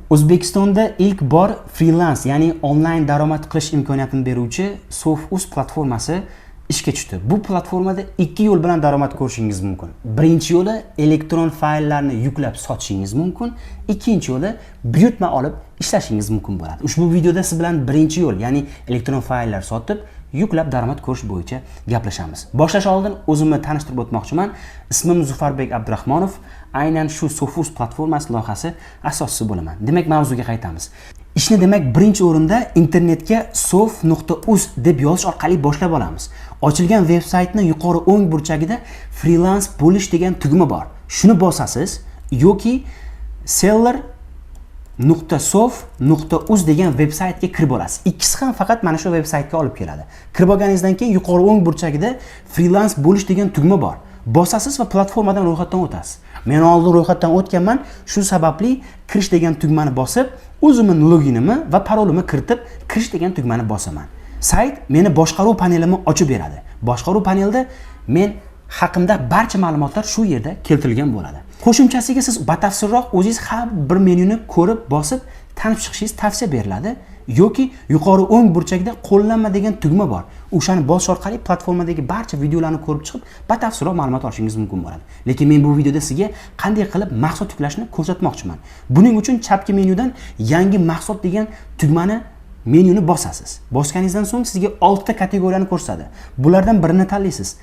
O'zbekistonda ilk bor frilans, ya'ni onlayn daromad qilish imkoniyatini beruvchi Sof.uz platformasi ishga tushdi. Bu platformada ikki yo'l bilan daromad ko'rishingiz mumkin. Birinchi yo'li elektron fayllarni yuklab sotishingiz mumkin. Ikkinchi yo'li buyurtma olib ishlashingiz mumkin bo'ladi. Ushbu videoda siz bilan birinchi yo'l, ya'ni elektron fayllar sotib, yuklab daromad ko'rish bo'yicha gaplashamiz. Boshlash oldin o'zimni tanishtirib o'tmoqchiman. Ismim Zufarbek Abdurahmonov. Aynan shu Sof.uz platformasi loyihasi asoschisi bo'laman. Demak, mavzuga qaytamiz. Ishni, demak, birinchi o'rinda internetga sof.uz deb yozish orqali boshlab olamiz. Ochilgan veb saytni yuqori o'ng burchagida "Frilans bo'lish" degan tugma bor. Shuni bosasiz yoki seller.sof.uz degan veb saytga kirib olasiz. Ikkisi ham faqat mana shu veb saytga olib keladi. Kirib olganingizdan keyin yuqori o'ng burchagida "Frilans bo'lish" degan tugma bor. Bosasiz va platformadan ro'yxatdan o'tasiz. Men oldin ro'yxatdan o'tganman, shu sababli "Kirish" degan tugmani bosib, o'zimni loginimni va parolimni kiritib, "Kirish" degan tugmani bosaman. Sayt meni boshqaruv panelimni ochib beradi. Boshqaruv panelida men haqimda barcha ma'lumotlar shu yerda keltirilgan bo'ladi. Qo'shimchasiga siz batafsilroq o'zingiz har bir menyuni ko'rib, bosib, tanib chiqishingiz tavsiya beriladi yoki yuqori o'ng burchakda "Qo'llanma" degan tugma bor. O'shani bosish orqali platformadagi barcha videolarni ko'rib chiqib, batafsilroq ma'lumot olishingiz mumkin bo'ladi. Lekin men bu videoda sizga qanday qilib mahsulot yuklashni ko'rsatmoqchiman. Buning uchun chapki menyudan "Yangi mahsulot" degan tugmani, menyuni bosasiz. Bosganingizdan so'ng sizga 6 ta kategoriyani ko'rsatadi. Bulardan birini tanlaysiz.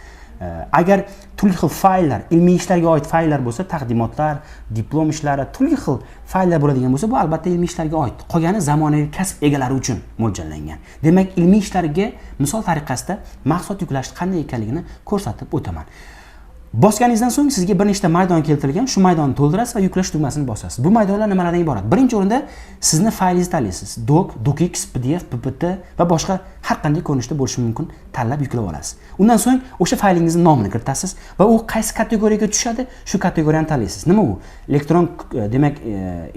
Agar turli xil fayllar, ilmiy ishlarga oid fayllar bo'lsa, taqdimotlar, diplom ishlari, turli xil fayllar bo'ladigan bo'lsa, bu albatta ilmiy ishlarga oid. Qolgani zamonaviy kasb egalari uchun mo'ljallangan. Demak, ilmiy ishlarga misol tariqasida mahsulot yuklash qanday ekanligini ko'rsatib o'taman. Bosganingizdan so'ng sizga bir nechta maydon keltirilgan. Shu maydonni to'ldirasiz va "Yuklash" tugmasini bosasiz. Bu maydonlar nimalardan iborat? Birinchi o'rinda sizni faylingizni tanlaysiz. Doc, docx, PDF, PPT va boshqa har qanday ko'rinishda bo'lishi mumkin, tanlab yuklab olasiz. Undan so'ng o'sha faylingizni nomini kiritasiz va u qaysi kategoriyaga tushadi, shu kategoriyani tanlaysiz. Nima u? Elektron demak,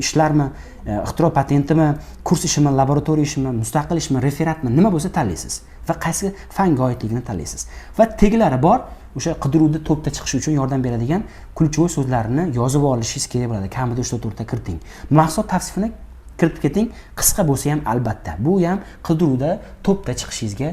ishlarmi, ixtiro patentimi, kurs ishimi, laboratoriya ishimi, mustaqil ishmi, referatmi, nima bo'lsa tanlaysiz va qaysi fanga oidligini tanlaysiz. Va teglari bor, o'sha qidiruvda topda chiqishi uchun yordam beradigan ключевой so'zlarni yozib olishingiz kerak bo'ladi. Kamida 3 ta, 4 ta kiriting. Mahsulot tavsifini kiritib keting, qisqa bo'lsa ham albatta. Bu ham qidiruvda topda chiqishingizga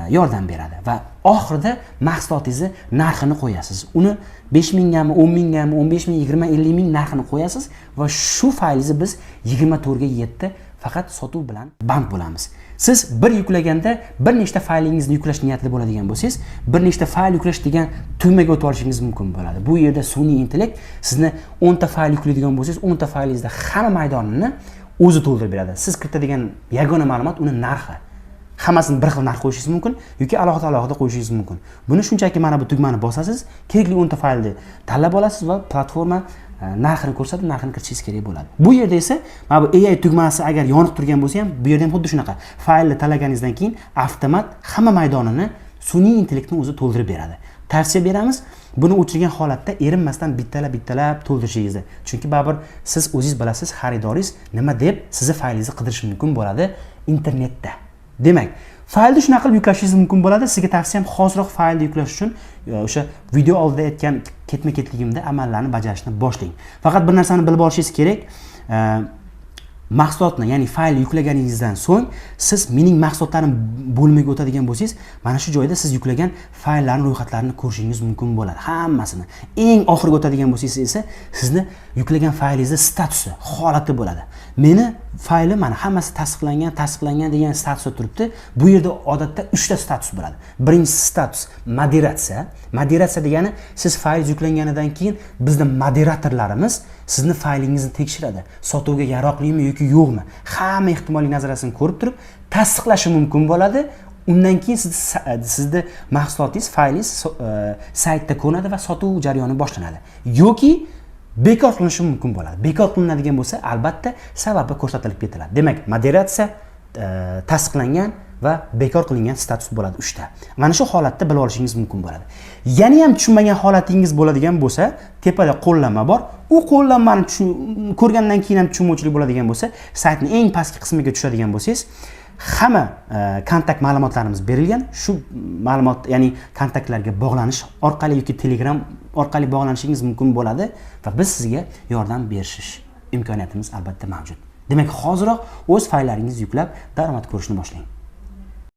yordam beradi. Va oxirida mahsulotingizni narxini qo'yasiz. Uni 5 minggami, 10 minggami, 15 ming, 20, 50 ming narxini qo'yasiz va shu faylingizni biz 24 ga 7 faqat sotuv bilan band bo'lamiz. Siz bir yuklaganda bir nechta faylingizni yuklash niyatida bo'ladigan bo'lsangiz, "Bir nechta fayl yuklash" degan tugmaga o'tib olishingiz mumkin bo'ladi. Bu yerda sun'iy intellekt sizni 10 ta fayl yuklaydigan bo'lsangiz, 10 ta faylingizda hamma maydonini o'zi to'ldirib beradi. Siz kiritadigan yagona ma'lumot uni narxi. Hammasini bir xil narx qo'yishingiz mumkin yoki alohida alohida qo'yishingiz mumkin. Buni shunchaki mana bu tugmani bosasiz, kerakli 10 ta faylni tanlab olasiz va platforma narxini ko'rsatib, narxini kiritishingiz kerak bo'ladi. Bu yerda esa mana bu AI tugmasi agar yonib turgan bo'lsa ham, bu yerda ham xuddi shunaqa. Faylni tanlaganingizdan keyin avtomat hamma maydonini sun'iy intellektni o'zi to'ldirib beradi. Tavsiya beramiz, buni o'chirgan holatda erinmasdan bittalab bittalab to'ldirishingizni. Chunki baribir siz o'zingiz bilasiz, xaridoringiz nima deb sizni faylingizni qidirishi mumkin bo'ladi internetda. Demak, faylni shunaqa qilib yuklashingiz mumkin bo'ladi. Sizga tavsiyam, hoziroq faylni yuklash uchun o'sha video oldida aytgan ketma-ketligimda amallarni bajarishni boshlang. Faqat bir narsani bilib olishingiz kerak. Mahsulotni, ya'ni faylni yuklaganingizdan so'ng siz "Mening mahsulotlarim" bo'limiga o'tadigan bo'lsangiz, mana shu joyda siz yuklagan fayllarni ro'yxatlarini ko'rishingiz mumkin bo'ladi hammasini. Eng oxiriga o'tadigan bo'lsangiz esa sizni yuklagan faylingizni statusi, holati bo'ladi. Meni faylim mana hammasi tasdiqlangan, tasdiqlangan degan statusda turibdi. Bu yerda odatda uchta status bo'ladi. Birinchisi status moderatsiya. Moderatsiya degani, siz fayl yuklanganidan keyin bizni moderatorlarimiz sizni faylingizni tekshiradi, sotuvga yaroqlimi yoki yo'qmi, hamma ehtimoliy nazarasini ko'rib turib tasdiqlashi mumkin bo'ladi. Undan keyin sizni mahsulotingiz, faylingiz saytda ko'rinadi va sotuv jarayoni boshlanadi yoki bekor qilinishi mumkin bo'ladi. Bekor qilinadigan bo'lsa, albatta sababi ko'rsatilib ketiladi. Demak, moderatsiya, tasdiqlangan va bekor qilingan status bo'ladi uchta. Mana shu holatda bilib olishingiz mumkin bo'ladi. Yana ham tushunmagan holatingiz bo'ladigan bo'lsa, tepada qo'llanma bor. U qo'llanmani ko'rgandan keyin ham tushunmovchilik bo'ladigan bo'lsa, saytni eng pastki qismiga tushadigan bo'lsangiz, hamma kontakt ma'lumotlarimiz berilgan. Shu ma'lumot, ya'ni kontaktlarga bog'lanish orqali yoki Telegram orqali bog'lanishingiz mumkin bo'ladi va biz sizga yordam berishish imkoniyatimiz albatta mavjud. Demak, hoziroq o'z fayllaringizni yuklab, daromad ko'rishni boshlang.